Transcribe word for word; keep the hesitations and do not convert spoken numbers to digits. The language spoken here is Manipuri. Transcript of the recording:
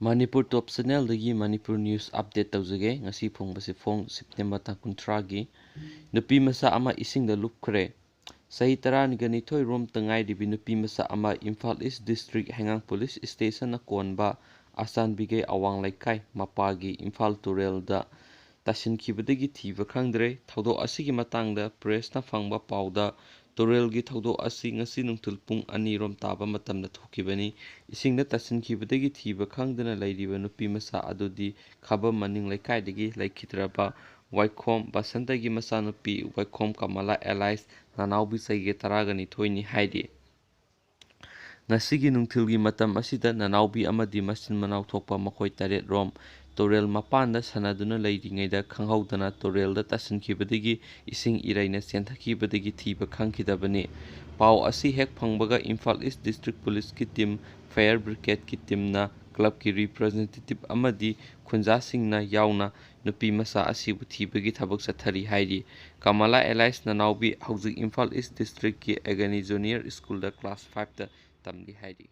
ꯃꯅꯤꯄꯨꯔ ꯇꯣꯞ ꯆꯦꯅꯦꯜꯗꯒꯤ ꯃꯅꯤꯄꯨꯔ ꯅ꯭ꯌꯨꯁ ꯑꯞꯗꯦꯠ ꯇꯧꯖꯒꯦ꯫ ꯉꯁꯤ ꯐꯣꯡꯕꯁꯤ ꯐꯣꯡ ꯁꯦꯞꯇꯦꯝꯕꯔ ꯇꯥꯡ ꯀꯨꯟꯊ꯭ꯔꯥꯒꯤ꯫ ꯅꯨꯄꯤ ꯃꯆꯥ ꯑꯃ ꯏꯁꯤꯡꯗ ꯂꯨꯞꯈ꯭ꯔꯦ꯫ ꯆꯍꯤ ꯇꯔꯥꯒ ꯅꯤꯊꯣꯏ ꯔꯣꯝꯇ ꯉꯥꯏꯔꯤꯕꯤ ꯅꯨꯄꯤ ꯃꯆꯥ ꯑꯃ ꯏꯝꯐꯥꯜ ꯏꯁ ꯗꯤꯁꯇ꯭ꯔꯤꯛ ꯍꯩꯉꯥꯡ ꯄꯨꯂꯤꯁ ꯁ꯭ꯇꯦꯁꯟꯅ ꯀꯣꯟꯕ ꯑꯆꯥꯟꯕꯤꯒꯩ ꯑꯋꯥꯡ ꯂꯩꯀꯥꯏ ꯃꯄꯥꯒꯤ ꯏꯝꯐꯥꯜ ꯇꯨꯔꯦꯜꯗ ꯇꯥꯁꯤꯟꯈꯤꯕꯗꯒꯤ ꯊꯤꯕ ꯈꯪꯗ꯭ꯔꯦ꯫ ꯊꯧꯗꯣꯛ ꯑꯁꯤꯒꯤ ꯃꯇꯥꯡꯗ ꯄ꯭ꯔꯦꯁꯅ ꯐꯪꯕ ꯄꯥꯎꯗ, ꯇꯨꯔꯦꯜꯒꯤ ꯊꯧꯗꯣꯛ ꯑꯁꯤ ꯉꯁꯤ ꯅꯨꯡꯊꯤꯜ ꯄꯨꯡ ꯑꯅꯤ ꯔꯣꯝ ꯇꯥꯕ ꯃꯇꯝꯗ ꯊꯣꯛꯈꯤꯕꯅꯤ꯫ ꯏꯁꯤꯡꯗ ꯇꯥꯁꯤꯟꯈꯤꯕꯗꯒꯤ ꯊꯤꯕ ꯈꯪꯗꯅ ꯂꯩꯔꯤꯕ ꯅꯨꯄꯤ ꯃꯆꯥ ꯑꯗꯨꯗꯤ ꯈꯥꯕꯝ ꯃꯅꯤꯡ ꯂꯩꯀꯥꯏꯗꯒꯤ ꯂꯩꯈꯤꯗ꯭ꯔꯕ ꯋꯥꯏꯈꯣꯝ ꯕꯁꯟꯇꯒꯤ ꯃꯆꯥꯅꯨꯄꯤ ꯋꯥꯏꯈꯣꯝ ꯀꯃꯂꯥ ꯑꯦꯂꯥꯏꯁ ꯅꯅꯥꯎꯕꯤ ꯆꯍꯤ ꯇꯔꯥꯒ ꯅꯤꯊꯣꯏꯅꯤ ꯍꯥꯏꯔꯤ꯫ ꯉꯁꯤꯒꯤ ꯅꯨꯡꯊꯤꯜꯒꯤ ꯃꯇꯝ ꯑꯁꯤꯗ ꯅꯅꯥꯎꯕꯤ ꯑꯃꯗꯤ ꯃꯆꯤꯟ ꯃꯅꯥꯎ ꯊꯣꯛꯄ ꯃꯈꯣꯏ ꯇꯔꯦꯠ ꯔꯣꯝ ꯇꯨꯔꯦꯜ ꯃꯄꯥꯟꯗ ꯁꯥꯟꯅꯗꯨꯅ ꯂꯩꯔꯤꯉꯩꯗ ꯈꯪꯍꯧꯗꯅ ꯇꯨꯔꯦꯜꯗ ꯇꯥꯁꯤꯟꯈꯤꯕꯗꯒꯤ ꯏꯁꯤꯡ ꯏꯔꯩꯅ ꯆꯦꯟꯊꯈꯤꯕꯗꯒꯤ ꯊꯤꯕ ꯈꯪꯈꯤꯗꯕꯅꯤ꯫ ꯄꯥꯎ ꯑꯁꯤ ꯍꯦꯛ ꯐꯪꯕꯒ ꯏꯝꯐꯥꯜ ꯏꯁ ꯗꯤꯁꯇ꯭ꯔꯤꯛ ꯄꯨꯂꯤꯁꯀꯤ ꯇꯤꯝ, ꯐꯥꯌꯔ ꯕ꯭ꯔꯤꯒꯦꯗꯀꯤ ꯇꯤꯝꯅ ꯀ꯭ꯂꯕꯀꯤ ꯔꯤꯄ꯭ꯔꯖꯦꯟꯇꯦꯇꯤꯚ ꯑꯃꯗꯤ ꯈꯨꯟꯖꯥꯁꯤꯡꯅ ꯌꯥꯎꯅ ꯅꯨꯄꯤ ꯃꯆꯥ ꯑꯁꯤꯕꯨ ꯊꯤꯕꯒꯤ ꯊꯕꯛ ꯆꯠꯊꯔꯤ ꯍꯥꯏꯔꯤ꯫ ꯀꯃꯂꯥ ꯑꯦꯂꯥꯏꯁ ꯅꯅꯥꯎꯕꯤ ꯍꯧꯖꯤꯛ ꯏꯝꯐꯥꯜ ꯏꯁ ꯗꯤꯁꯇ꯭ꯔꯤꯛꯀꯤ ꯑꯦꯒꯅꯤ ꯖꯨꯅꯤꯌꯔ ꯁ꯭ꯀꯨꯜꯗ ꯀ꯭ꯂꯥꯁ ꯐꯥꯏꯚꯇ ꯇꯝꯂꯤ ꯍꯥꯏꯔꯤ꯫